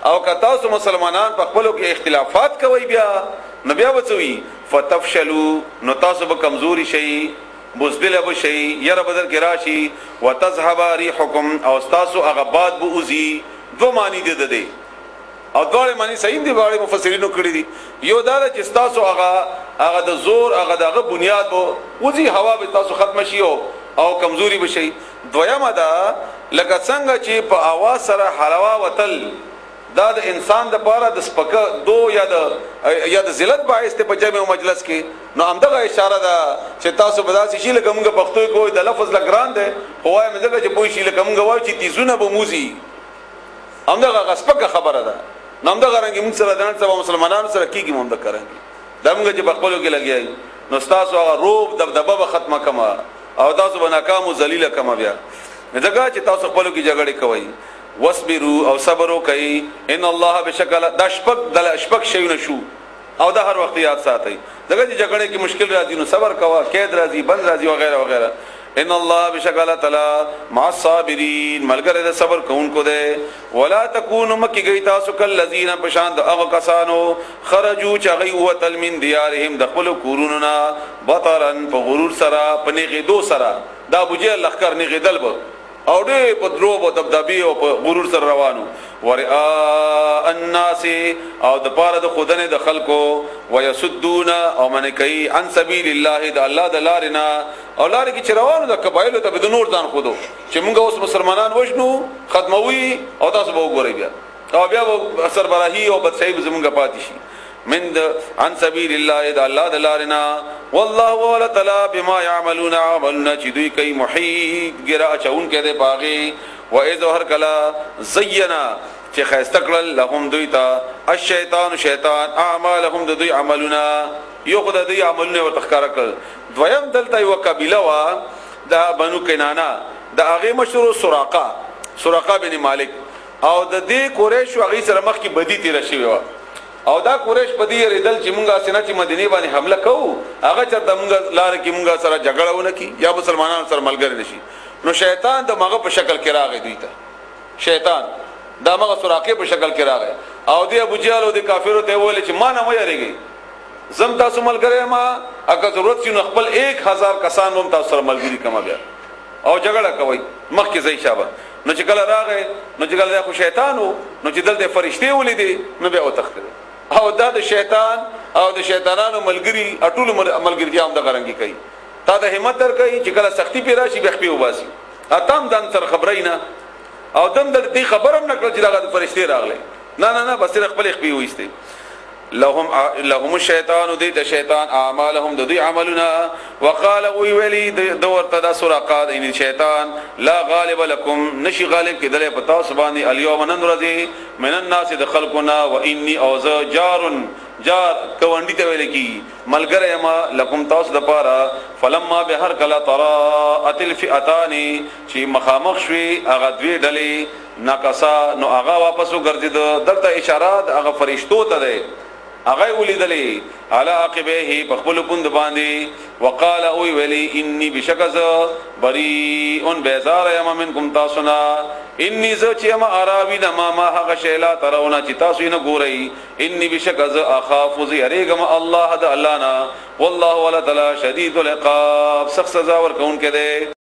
او که تاسو مسلمانان په خپلو کې اختلافات کوئ، بیا نو بیا به څه وي؟ فتفشلو، نو تاسو به کمزوري شئ، بزدل به شئ، یره به درکې راشي، وتذهب ريحکم، او ستاسو هغه باد به وځي. دوه معنی دي د دې، او دواړه معنی صحیح دي، دواړه مفسرینو کړی دي. یو دا چې تاسو هغه د زور هغه دغه بنیاد وو وځي، هوا به تاسو ختم شي او کمزوري به شي. دویمه ده لکه څنګه چې په اواز سره حلوا وتل دا د انسان د پاره د سپک دو یا د ذلت باعث ته په جمع او مجلس کې، نو همدغه اشاره ده چې تاسو به داسې شي لکه موږ پښتو کې وایو، د لفظ لګران ده خو وایم ځکه چې پوه شي، لکه موږ وایو چې تیزونه به موزي، همدغه غسپکه خبره ده. نو همدغه رنګ موږ سره د نن سبا مسلمانانو سره کیږي، موږ د کرنګي دا موږ چې په خپلو کې لګیا یو، نو تاسو هغه روب دبدبه به ختمه کما او تاسو به ناکام او ذلیل کما، بیا ځکه چې تاسو خپلو کې جګړه کوئ. واصبروا، او صبر وکئ، ان الله بشکل دا شپک دل شپک شیونه شو، او دا هر وخت یاد ساتئ، ځکه چې جګړه کې مشکل راځي نو صبر کوه، قید راځي، بند راځي وغیرہ وغیرہ. ان الله بشکل تعالی مع الصابرین، ملګری د صبر کوونکو دی. ولا تکونوا، مکی گئی تاسو کل الذین، پشان د هغه کسانو، خرجو، چې هغه وتل، من دیارهم، د خپل کورونو نه، بطرن، په غرور سره، په نغیدو سره. دا ابو جهل لخر نغیدل به او ډېر په دروب او دبدبي او په غرور سره روانو، ورئا الناس، او د پاره د خودنه د خلکو، ويسدون، او من کوي، عن سبيل الله، د الله د لارې نه. او لارې کې چې روانو د قبایلو ته به د نور ځان خودو چې موږ اوس مسلمانان وژنو، ختموي، او تاسو به وګورئ بیا، او بیا به سربراهي او بدشاهي به زمونږ پاتې شي. من عن سبيل الله، د الله د لارې نه. والله ولا تعالی بما يعملون، عملنا چې دوی کوي، محیط، ګرا چون کې ده پاغي. و اذ، هر کلا، زینا، چې خیسته کړل، لهم، دوی ته، الشیطان، شیطان، اعمالهم، د دوی عملونه. یو خدای دوی عملونه ورته ښکارا کړل. دویم دلته یو قبیله وا د بنو کنانه، د هغه مشر سراقه، سراقه بن مالک، او د دې قریش هغه سره مخ کې بدی تیر شوی و، او دا قریش په دې ریدل چې مونږه سينه چې مدینه باندې حمله کوو، هغه چرته مونږه لار کې مونږه سره جګړه ونه کی یا مسلمانانو سره ملګری نشي. نو شیطان د مغه په شکل کې راغی دوی ته، شیطان دا مغه سراقه په شکل کې راغی او دی ابو جهل او د کافرو ته ویل چې ما نه ویریږي، زم تاسو ملګری ما، اګه ضرورت شي نو خپل 1000 کسان هم تاسو سره ملګری کما بیا او جګړه کوي مخکې ځای شابه. نو چې کله راغی، نو چې کله خو شیطان وو، نو چې دلته فرشتي ولیدې نو بیا وتښتېد. او دا د شیطان او د شیطانانو ملګری اټول ملګرتیا هم د غرنګي کوي، تا د همت در کوي چې کله سختی پی راشي بیا خپې وباسي، اتم دان تر خبرې نه او دم د دې خبرم نه کړ چې دغه فرشتي راغله. نه نه نه، بس خپل خپې وېستي. لهم الشیطان، دی د شیطان، اعمالهم، د دوی عملونه. وقال، وی ویلی د ورته دا سراقه د شیطان، لا غالب لكم، نشي غالب کېدل په تاسو باندې، اليوم، نن ورځې، من الناس، د خلقنا، واني، او ز، جار، جار کوانډي ته ویل کی، ملګری ما، لکم، تاسو د پاره. فلما، به هر کلا، تراءت الفئتان، چې مخامخ شوي هغه دوی ډلې، ناقصا، نو هغه واپس وګرځید. دلته اشاره د هغه فرشتو ته ده، هغه ولیدلې، علی عقبه، په خپل پوند باندې، وقال، او ویلی، انی، بشکز، بریء، بیزار یم، منکم، تاسو نه، انی، ز چې ما، اراوی ما، ما هغه شیلا ترونه چې تاسو نه ګورئ، انی، بشکز، اخاف، ز یریګم، الله، د الله نه، والله ولا تعالی شدید العقاب، سخت سزا ورکون کې ده.